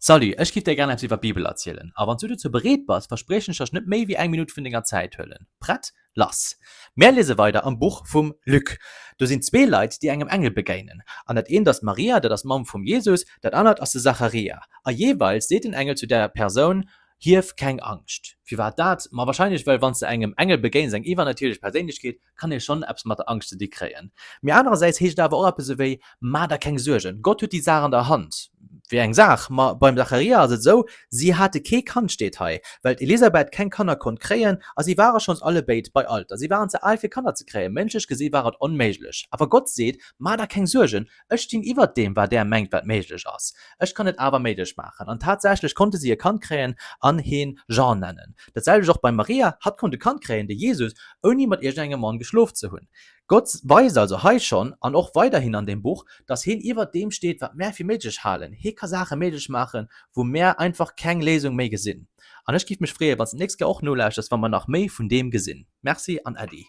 Salut, ech giff dir gern eppes iwwer d'Bibel erzielen. A wanns du dozou bereet bass, verspriechen ech der ech net méi wéi eng Minutt vun denger Zäit huelen. Prett? Lass! Mär liese weider am Buch vum Luc. Do sinn zwee Leit, déi engem Engel begéinen. An dat eent ass d'Maria, dat ass d'Mamm vum Jesus, dat anert ass de Zacharia. A jeeweils seet den Engel zu där Persoun, Hief keng Angscht. Firwat dat? Ma wahrscheinlech well wanns de engem Engel begéins, eng iwwernatierlech Perséinlechkeet, kann ee schonn eppes mat der Angscht ze di kréien. Mee anerersäits heescht et awer och eppes ewéi, Maach der keng Suergen, Gott huet déi Saach an der Hand. Wéi eng Saach? Ma beim Zacharia ass et esou, si hate kee Kand, steet hei, well d'Elisabeth keng Kanner konnt kréien a si ware schonns allebéid bei Alter. Si waren ze al fir Kanner ze kréien, mënschlech gesi war et onméiglech. Awer Gott seet, Maach der keng Suergen, Ech stinn iwwert deem, wat där mengt, wat méiglech ass. Ech kann et awer méiglech maachen. An tatsächlech konnte si e Kand kréien an heen Jean nennen. Dat selwecht och beim Maria, hatt konnt e Kand kréien, de Jesus, ouni mat iergendengem Mann geschlof ze hunn. Gott weist also hei schonn, an och weiderhin an deem Buch, dass heen iwwert deem steet, wat mär fir méiglech halen. Hee ka Saache méiglech maachen, wou mär einfach keng Léisung méi gesinn. An ech giff mech freeën, wann s de d'nächst Kéier och nolauschters, wa mer nach méi vun deem gesinn. Merci an Äddi.